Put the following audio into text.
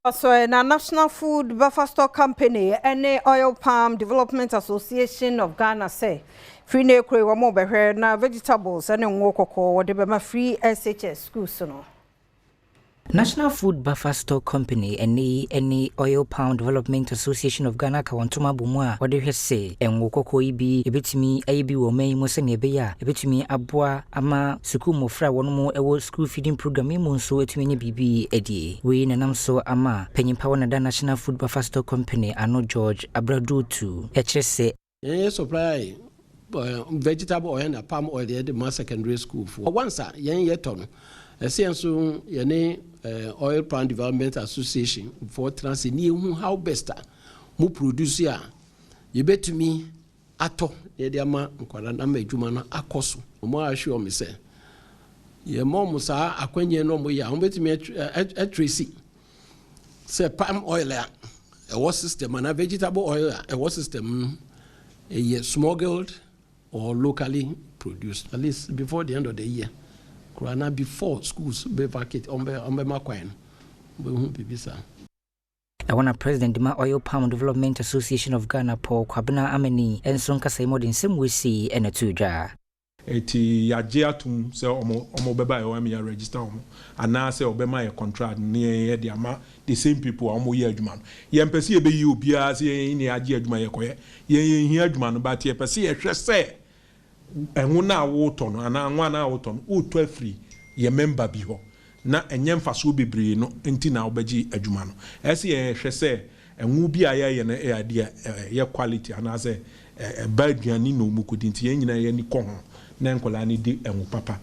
So na National Food Buffer Stock Company ne Oil Palm Development Association of Ghana sɛ firi ne kuro wɔn bɛhwɛ na vegetables ne ngo kɔkɔɔ wɔde bɛma free SHS schools no. National Food Buffer Stock Company ɛne Oil Palm Development Association of Ghana ka wɔn ntoma abɔ mu a wɔde hwɛ sɛ ngo kɔkɔɔ yi bi ebɛtumi ayɛ bi wɔ ɔman yi mu, sɛnea ɛbɛyɛ a ebɛtumi aboa ama sukuu mmɔfra a wɔn mu ɛwɔ school feeding program yi mu nso atumi anya biribi adie. Wei nanam so ama panyimpa wɔ nada National Food Buffer Stock Company ano, George Abradutu, ɛkyerɛ sɛ yɛn yɛ supply vegetable oil na palm oil yɛde ma secondary school foɔ. Once a yɛn yɛ tɔ no, ɛsɛ yɛn nso yɛne Oil Palm Development Association foɔ tena se ne yɛhu how best a mo produce a yɛbɛtumi atɔ na yɛde ama nkwadaa na ama adwuma no akɔ so. Wɔn ahwɛ wɔn sɛ yɛma wɔn saa akwannyɛ no, wɔn yɛ a wɔn bɛtumi atrace sɛ palm oil a ɛwɔ system anaa vegetable oil a ɛwɔ system no ɛyɛ smuggled or locally produced. At least before the end of the year koraa na before schools bɛ vacate, ɔmbɛ ma kwan no, ɔmbɛhu biribi saa. Ɛwɔ na President ma Oil Palm Development Association of Ghana, Paul Kwabena Amani, nso nkasa yi mu de nsɛm wɔsi ɛna to dwa. Eti yagye atum sɛ ɔmo bɛba yɛ wɔn yɛ register ɔmo anaasɛ ɔbɛma yɛ contract ne yɛn yɛ de ama the same people a ɔmo yɛ adwuma no. Yɛn mpɛ sɛ yɛbɛyi obiara sɛ yɛn ne agye adwuma yɛ kɔyɛ yɛn hia adwuma no, but yɛpɛ sɛ yɛhwɛ sɛ ɛho na awotɔ no anaa nwa na awotɔ no, wotɔ afiri yɛ member bi hɔ na ɛnyɛ mfasoɔ bebree no nti na wobɛgye adwuma no. Ɛsɛ yɛhwɛ sɛ ɛnwo bi a yɛyɛ no ɛyɛ adeɛ ɛyɛ quality anaasɛ ɛba aduane na ɔmu kɔdi, nti yɛn nyinaa yɛn ani kɔ ho na nkwadaa no di ɛnwo papa.